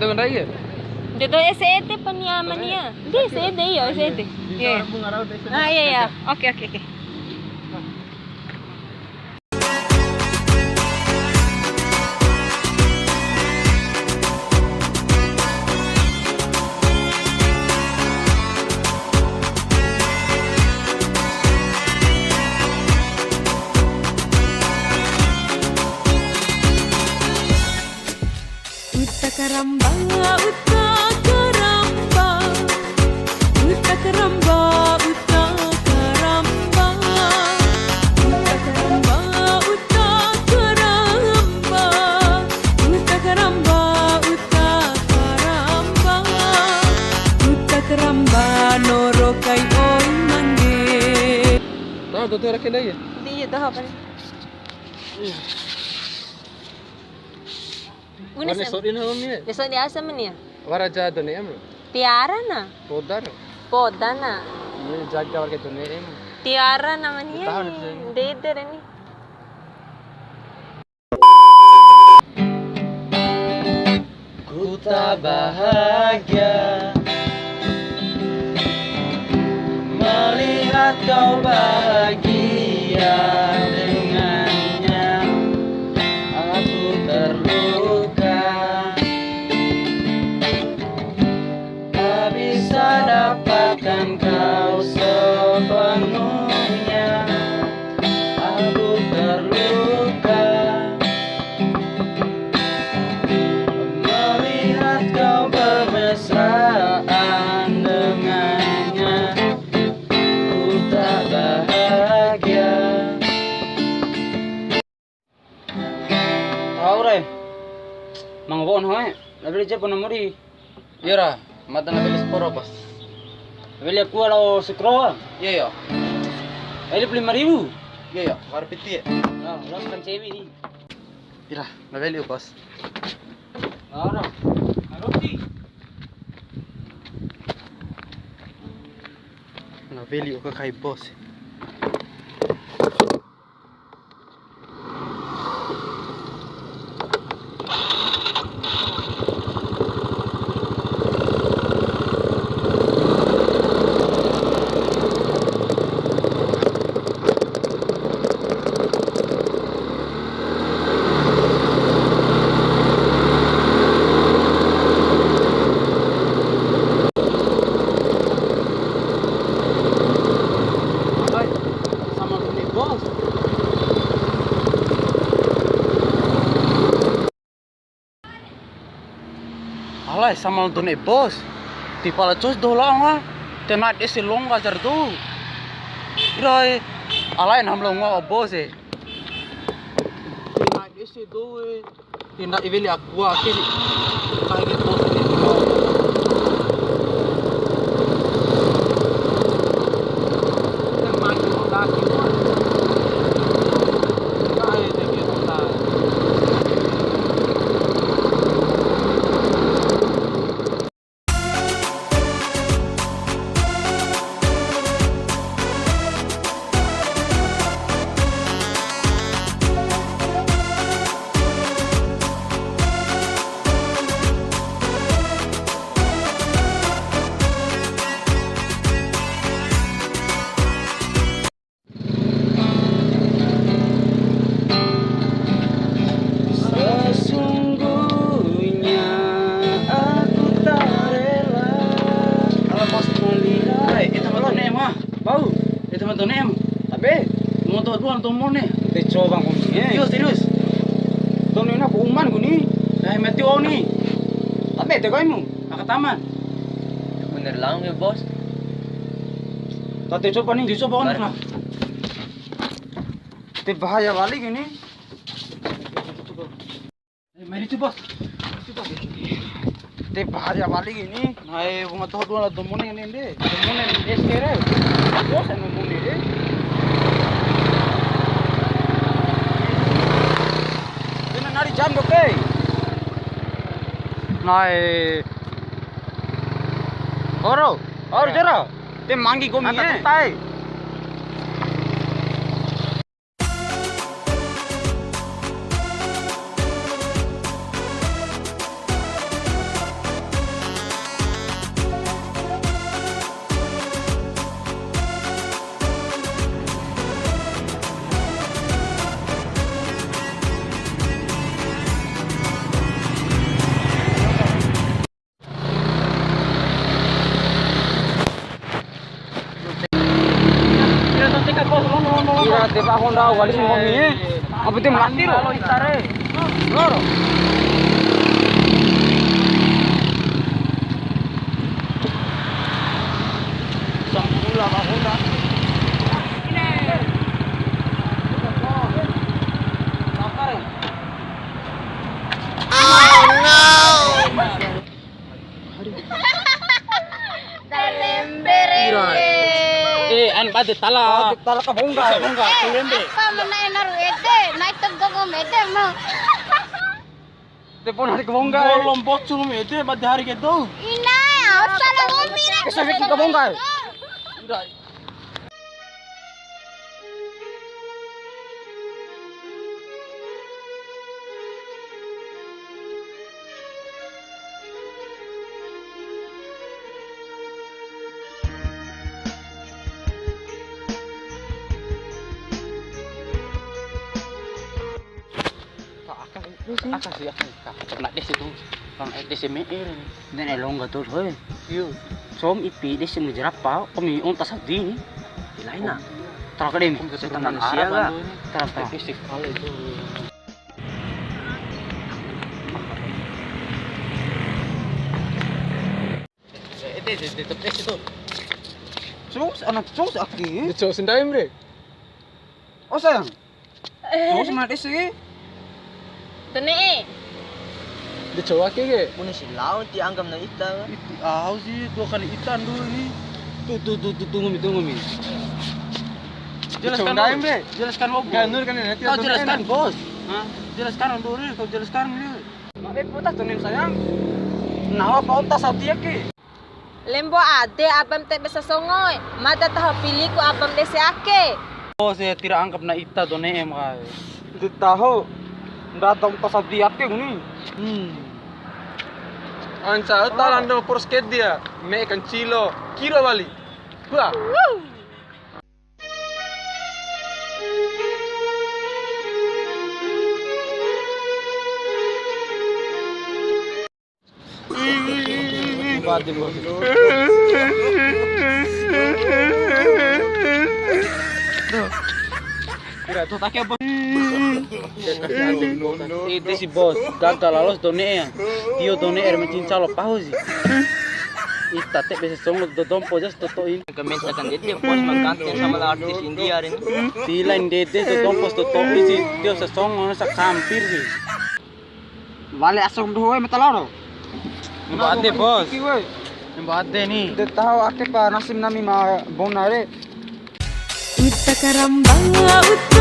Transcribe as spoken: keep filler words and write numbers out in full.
Ndai ya? Jodo S E T pania mania. Di S E T, iyo, S E T. Iya. Ah, iya, iya. Oke, oke, oke. Uta karamba, uta karamba, uta karamba, uta karamba, uta karamba, uta karamba, uta karamba, uta karamba, uta karamba, noro kai oi mangge. Tahu tuh, tuh, rakin aja. Iya, tahu apa nih? Bune. Warna sodi na, Om, ya? Sodi asa mania? Wara ja done em. Tiwara na. Poda na. Poda na. Ini jaga warga done em. Tiwara na mania. Tahan, tahan. Dede re ni. Ku tak bahagia melihat kau bahagia dengannya. Aku terluka, tak bisa dapatkan kau sepenuhnya. Aku terluka melihat kau bermesraan dengannya. Ku tak bahagia. Tahu re, manggo'on hoe, lebih aja pernah muri. Iyo ra, mada na weli sporo, Bos. Weli aku kalau sekro. Iyo, iyo. Weli lima ribu. Iyo, iyo, baru piti ya. Nah, los kan cewi ni. Ira, na weli, Bos. Ora. Roti. Na weli uka kai, Bos. Alai, sama lu nih, Bos. Alai, sama lu nih, Bos. Ti pala cos doho lao nga. Te na'e ese longga jar doho. Ira e. Alai, na hambla ngoa, Bos e. Ti na'e ese doho e. Tindak iweli aqua ke si. Kayak gitu. Sesungguhnya aku tak rela. Kalau mau melihat. Eh, itu mah ne'e mah. Bau. Itu mah ne'e mah. Tapi mau tahu dua atau mau nih. Te coba ngomongnya. Serius, serius. Tone na ku uman ku ni. Nah, mati oni. Tapi te kaimu. Aka taman. Bener laung ya, Bos. Tate coba nih. Dicoba on. Mari. Nah. Te bahaya wali gini. Eh, mari coba. Coba. Te bahaya wali gini. Nah, eh, bunga toho dua la domone ini, de. Domone ini, es kere. Bos, anu muni, de. Ini nari jam doke. Nah, eh. Oro, oro jara. Te manggi gomi, eh. Ata tai. Te ba Honda wali si ngomi e. Apa te mati ro? Loro. Sampula ba Honda. Tarembe rembe. Eh, an bade tala. Bade tala ka bongga, bongga, tarembe. Apa mana enaru ede, naik tegogo mede mau. Telepon hari ke bongga. Bolom bocor mede, bade hari ke do. Ina, asal ngomi re. Esa fiki ke bongga. Udah. Aka, aka sih, aka, aka. Pernah deh situ. Bang, eh, deh, seme'e. Dan elong gatul, hoi. Iyo. Som ipi, deh, semu jerapa, kami untas hati ni. Laina. Tara kadem. Setan manusia ga? Tara, tara. Fisik kali itu. Eh, deh, deh, deh, deh, situ. Cus, anak cus, aki. Cus, sendaim, deh. Oh, sayang. Cowok sama desi. Tene e. De cowok ake ke. Bune si lao ti anggap na ita. Iti au si dua kali ita ndo ni. Tuh, tuh, tuh, tuh, tunggu mi, tunggu mi. Jelaskan dulu. Jelaskan, Bos. Kau jelaskan, Bos. Hah? Jelaskan dulu, kau jelaskan dulu. Mabe putas tuh nim sayang. Nah, apa ontas hati ya ke? Lembo ade abam te be sasongo e, mada taho piliku abam dese ake. Oh, se tira anggap na ita do ne'e makae. Di taho, ndada uta sadi ake nguni. Hmm. Anca uta lando purus ke dia, me kancilo, kilo wali. Wah. Ede si bos, gagal lalos dou ne'e ya. Tio dou ne'e re mancin calo pahu si. Ita te bese songo do dompo jas toto'i. Kemen akan jadi bos mengganti sama artis India ini. Tilain dede do dompo toto'i si. Tio sasongo sakampir si. Wale asong doho e mata loro. Nembo ade, Bos. Iki we. Nembo ade ni. De taho ake pa nasim nami ma bona re. Uta karamba, uta